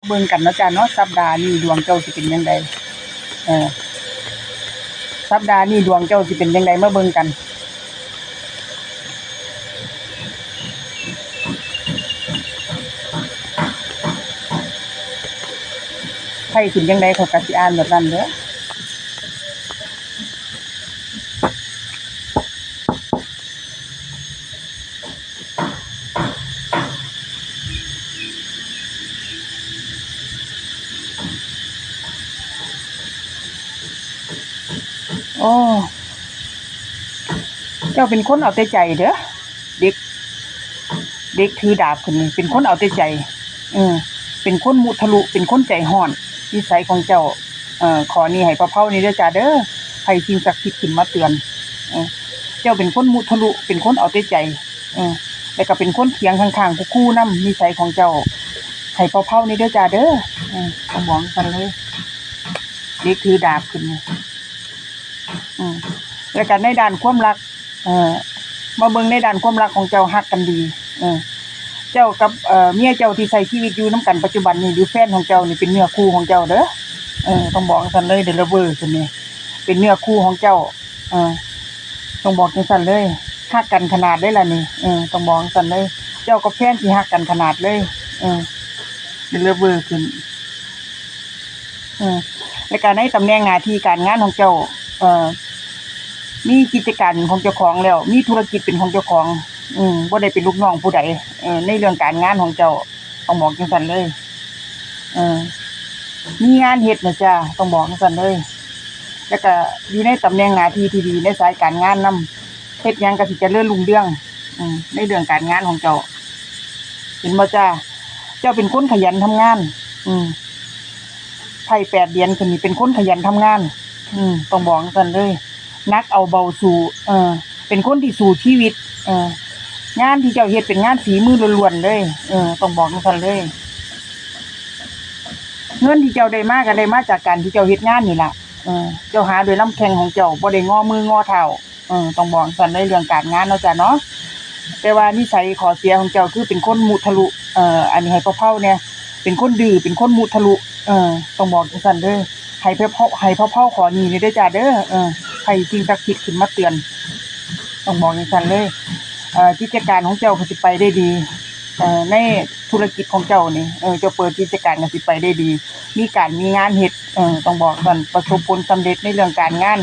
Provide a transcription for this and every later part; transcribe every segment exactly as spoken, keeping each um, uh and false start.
เบิ่งกันเนาะจ้าเนาะ สัปดาห์นี้ดวงเจ้าสิเป็นจั่งใด เออ สัปดาห์นี้ดวงเจ้าสิเป็นจั่งใด มาเบิ่งกัน ไพ่ขึ้นจั่งใดข้อยก็สิอ่านแบบนั้นเด้อ โอ้ เจ้าเป็นคนเอาแต่ใจเด้อ เด็ก เด็กถือดาบขึ้นนี่เป็นคนเอาแต่ใจ เออ เป็นคนมุทะลุ เป็นคนใจฮ้อน นิสัยของเจ้า เอ่อ ข้อนี้ให้เผาๆ นี่เด้อจ้าเด้อ ให้สิ่งศักดิ์สิทธิ์ขึ้นมาเตือน เออ เจ้าเป็นคนมุทะลุ เป็นคนเอาแต่ใจ เออ แล้วก็เป็นคนเถียงข้างๆ คู่ๆ นำ นิสัยของเจ้า ให้เผาๆ นี่เด้อจ้าเด้อ เออ เอาบอกกันเลย เด็กถือดาบขึ้นนี่ อืม แล้วก็ในด้านความรัก เอ่อ มาเบิ่งในด้านความรักของเจ้า ฮักกันดี เออ เจ้ากับ เอ่อ เมียเจ้าที่ใช้ชีวิตอยู่นำกันปัจจุบันนี่ หรือแฟนของเจ้านี่เป็นเนื้อคู่ของเจ้าเด้อ เออ ต้องบอกจั่งซั้นเลย เดอะเลิฟเวอร์คนนี้ เป็นเนื้อคู่ของเจ้า เออ ต้องบอกจั่งซั้นเลย ฮักกันขนาดเลยล่ะนี่ เออ ต้องบอกจั่งซั้นเลย เจ้ากับแฟนสิฮักกันขนาดเลย เออ เดอะเลิฟเวอร์ขึ้น เออ แล้วก็ในตำแหน่งหน้าที่การงานของเจ้า เอ่อ มีกิจการเป็นของเจ้าของแล้ว มีธุรกิจเป็นของเจ้าของ อืม บ่ได้เป็นลูกน้องผู้ใด เออ ในเรื่องการงานของเจ้า ต้องบอกจั่งซั้นเลย เออ มีงานเฮ็ดนะจ้า ต้องบอกจั่งซั้นเลย แล้วก็อยู่ในตำแหน่งหน้าที่ที่ดีในสายการงานนำ เฮ็ดหยังก็สิเจริญรุ่งเรือง อืม ในเรื่องการงานของเจ้า เห็นบ่จ้า เจ้าเป็นคนขยันทำงาน อืม ไพ่แปดเหรียญขึ้นนี่เป็นคนขยันทำงาน อืม ต้องบอกจั่งซั้นเลย หนักเอาเบาสู้ เออ เป็นคนที่สู้ชีวิต เออ งานที่เจ้าเฮ็ดเป็นงานฝีมือล้วนๆเลย เออ ต้องบอกจั่งซั้นเลย เงินที่เจ้าได้มาก็ได้มาจากการที่เจ้าเฮ็ดงานนี่ล่ะ เออ เจ้าหาโดยลำแข้งของเจ้า บ่ได้งอมืองอเท้า เออ ต้องบอกจั่งซั้นเลยเรื่องการงานเนาะจ้ะเนาะ แต่ว่านิสัยข้อเสียของเจ้าคือเป็นคนมุทะลุ เอ่อ อันนี้ให้เผาๆ เนี่ย เป็นคนดื้อ เป็นคนมุทะลุ เออ ต้องบอกจั่งซั้นเด้อ ให้เผาๆ ให้เผาๆ ข้อนี้นี่เด้อจ้ะเด้อ เออ ให้สิ่งศักดิ์สิทธิ์ขึ้นมาเตือน ต้องบอกจั่งซั้นเลย เอ่อ กิจการของเจ้าก็สิไปได้ดี เอ่อ ในธุรกิจของเจ้านี่ เออ เจ้าเปิดกิจการก็สิไปได้ดี มีการมีงานเฮ็ด เออ ต้องบอกจั่งซั้น ประสบผลสำเร็จในเรื่องการงาน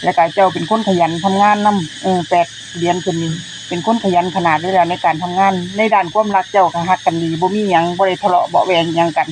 แล้วก็เจ้าเป็นคนขยันทำงานนำ เออ แปดเหรียญขึ้นนี่ เป็นคนขยันขนาดเลยล่ะในการทำงาน ในด้านความรักเจ้าก็ฮักกันดี บ่มีหยัง บ่ได้ทะเลาะเบาะแว้งหยังกัน